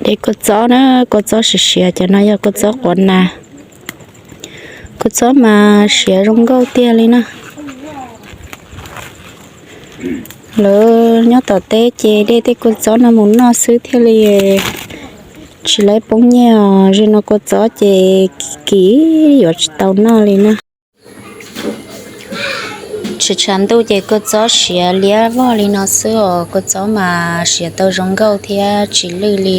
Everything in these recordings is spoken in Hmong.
De kua txob na, kua txob siav siav, cov no yog kua txob quav nas. Kua txob mas siav zoo nkauj tiag li na. Lawv nyob tom teb ces de tej kua txob no mus noj xwb thiaj li tsis lawv poob nyiaj os. Zaum no kua txob ces kim yuav tsis tau noj li na. Tshav tshav ntuj ces kua txob siav liab vog li no xwb os. Kua txob mas siav tau zoo nkauj thiab tsis lwj li.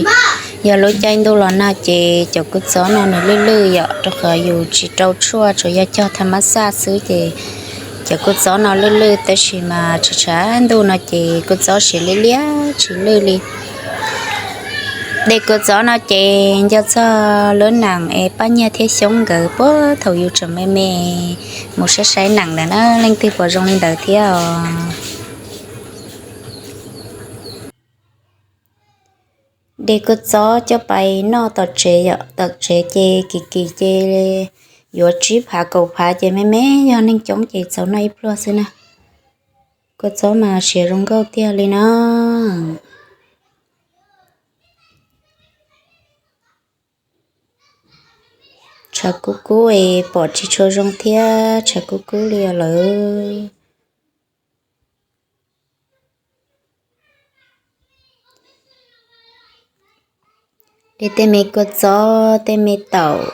Yog lub caij ntuj los nag ces cov kua txob no nws lwj lwj yom, rau qhov yus tsis rau tshuaj, tsuas yog cog tha mab xaj xwb ces cov kua txob no lwj lwj, tab sis mas tshav tshav ntuj no ces kua txob siav liab liab tsis lwj li. De kua txob no ces nco txog lub nees es Paj Nyiaj thiab Xyoob nkawd puag thaum yus tseem me me mus saib saib nees ntawd na, leej twg puas zoo li ntawd thiab os. De kua txob coj pais noj tom tsev yom, tom tsev ces kim kim ces yuav tsib phav kaum phav ces me me, yog neeg coob ces txaus noj ib pluag xwb na. Kua txob mas siav zoo nkauj tiag li na. Tshav kub kub es pom tsis tshua zoo thiab, tshav kub kub li os lawm. De tej me kua txob, tej me taum.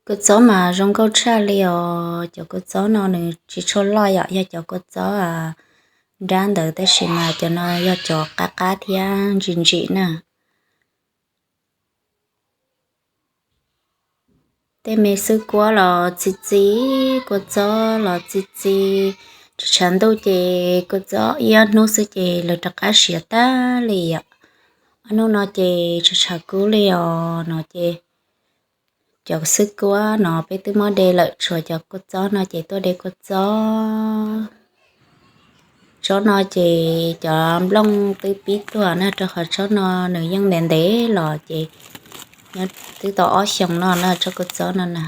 Kua txob mas zoo nkauj tshaj li os. Cov kua txob no nws tsis tshua loj yom, yog cov kua txob nrab ntawd, tab sis mas cov no yog cov qab qab thiab ntsim ntsim na. Tej me xwb kuab los txi txi, kua txob los txi txi. Tshav tshav ntuj ces kua txob ib ob hnub xwb ces lawv rov qab siav tag li yom. Ob hnub no ces tshav tshav kub li os no ces cov xwb kuab no peb twb muab de lawm, tshuav cov kua txob no ces tuaj de kua txob. Tsob no ces cov nplooj twb pib tuag na, rau qhov tsob no nws yeej ntev ntev los ces nyob twb tau ob xyoos no na tsob kua txob no na.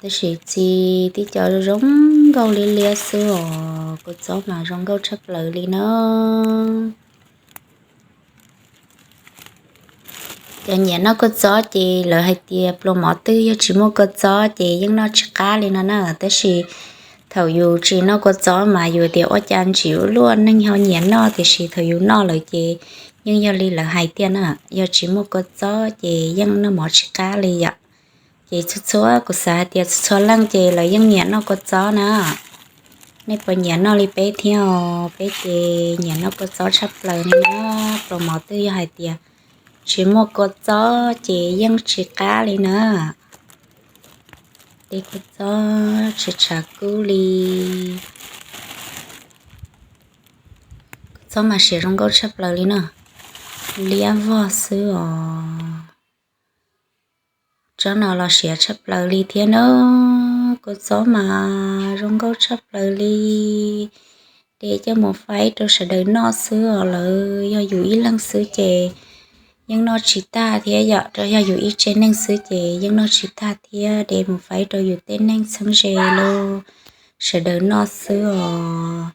Tab sis txi tib co zoo nkauj liab liab xwb os, kua txob mas zoo nkauj tshaj plaws li na. Cov nyiam noj kua txob ces lawv hais tias pluas mov twg yog tsis muaj kua txob ces yeej noj tsis qab li no na. Tab sis thaum yus tsis noj kua txob mas yus tias ua cas ntsim ua luaj, neeg ho nyiam noj, tiam sis thaum yus noj lawm ces yeej yog li lawv hais tiag na, yog tsis muaj kua txob ces yeej noj mov tsis qab li yom. Ces txhua txhua, kuv xav hais tias txhua txhua leej ces lawv yeej nyiam noj kua txob na. Nej puas nyiam noj li peb thiab os? Peb ces nyiam noj kua txob tshaj plaws li na. Pluas mov twg yog hais tias tsis muaj kua txob ces yeej tsis qab li na. De kua txob tshav tshav kub li. Kua txob mas siav zoo nkauj tshaj plaws li na. Liab vog xwb os. Tsob no los siav tshaj plaws li thiab na. Kua txob mas zoo nkauj tshaj plaws li. De coj mus faib rau sawv daws noj xwb os. Lawv yog yus ib leeg xwb ces yeej noj tsis tag thiab yom, rau yog yus ib tsev neeg xwb ces yeej noj tsis tag thiab. De mus faib rau yus tej neeg txheeb ze los sawv daws noj xwb os.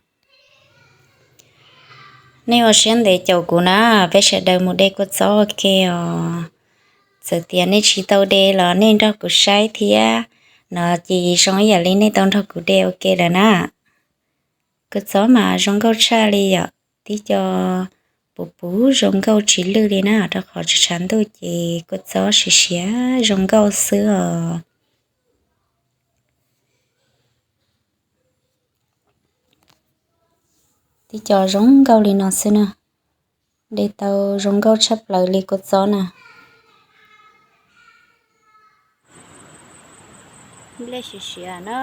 Nej ua siab ntev caum kuv na, peb sawv daws mus de kua txob ua ke os. Txawm tias nej tsis tau de los nej nrog kuv saib thiab no ces zoo ib yam li nej tau nrog kuv de ua ke lawm na. Kua txob mas zoo nkauj tshaj li yom, tib co puv puv zoo nkauj tsis lwj li na, rau qhov tshav tshav ntuj ces kua txob siav siav zoo nkauj xwb os. Tib co zoo nkauj li no xwb na. De tau zoo nkauj tshaj plaws li kua txob na. Nplej siav siav na,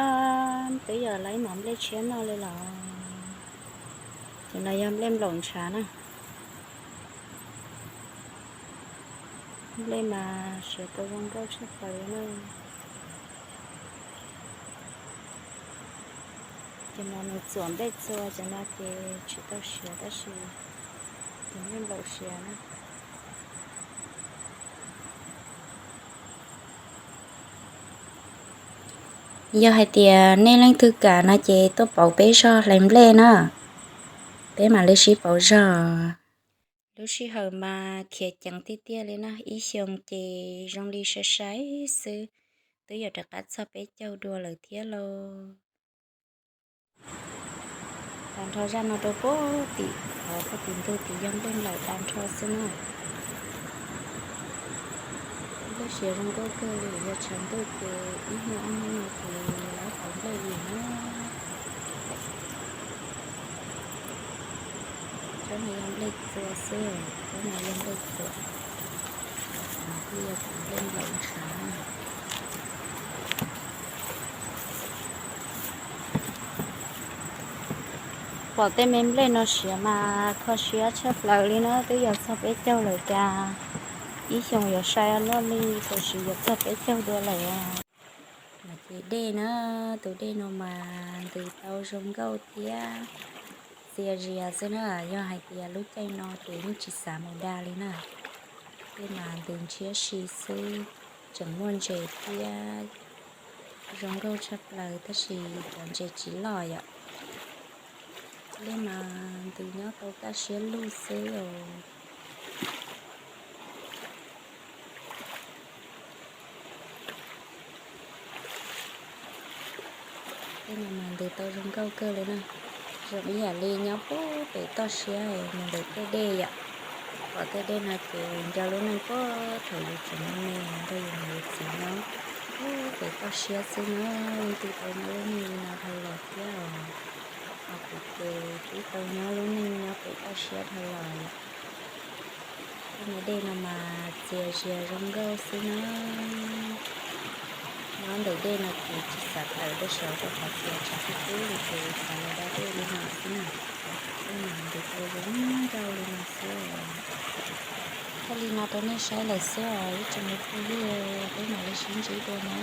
twb yog lawv ib mos nplej tshiab noj li los. Ces no yog nplej nplaum ntshav na. Nplej mas siav tau zoo nkauj tshaj plaws li na. Ces no nws txuam nplej txua, ces no ces tsis tau siav tab sis ces nplej nplaum siav na. Yog hais tias nej leej twg kam no ces tuaj pauv peb zog hlais nplej na. Peb mam li sib pauv zog. Lub sij hawm mas khiav ceev tiag tiag li na, ib xyoos ces zoo li sai sai xwb, twb yuav rov qab txog peb caug dua lawm thiab lauj. Tag nrho zaj no rau puag tim qhov puag tim ntug tim yog nplej nplaim tag nrho xwb na. Nplej siav zoo nkauj kawg li, yog tshav ntuj ces ib hnub ob hnub no ces lawv pauv nplej li na. Tsob no yog nplej txua xwb, tsob no yog nplej txua, tsob no kuj yog tus nplej nplaim tshav na. Pom tej me nplej no siav mas kho siab tshaj plaws li na, twb yog txog peb caug lawm cas ib xyoos yuav sai luaj li, tiam sis yuav txog peb caug dua lawm. Mas ces dej na, tus dej no mas ntws tau zoo nkauj thiab txias zias xwb na, yog hais tias lub caij no ces yeej tsis xav mus da li na. Dej mas ntws ntshiab si xwb, tseem muaj ntses thiab, zoo nkauj tshaj plaws tab sis cov ntses tsis loj yom. Dej mas ntws nyob tau kaj siab lug xwb os. Tej no mas ntws tau zoo nkauj kawg li na. Zoo ib yam li nyob puag pem toj siab mus ntawm tej dej yom. Pom tej dej no ces nco lub neej puag thaum yus tseem me me nrog yus niam yus txiv nyob puag pem toj siab xwb na, twb tau nyob lub neej li no dhau los thiab os. Ho kuv ces twb tau nyob lub neej nyob pem toj siab dhau los yom. Tej me dej no mas txias zias zoo nkauj xwb na. Nyob ntawm dej no ces tsis xav tawm rau saud rau qhov tias tsis txhub txhub li ces xav los da dej li no xwb na. Tej mas ntws tau zoo nkauj li no xwb. Thaij li no rau nej saib lawm xwb os ib tsoom me phooj ywg, peb mam li sib ntsib dua na.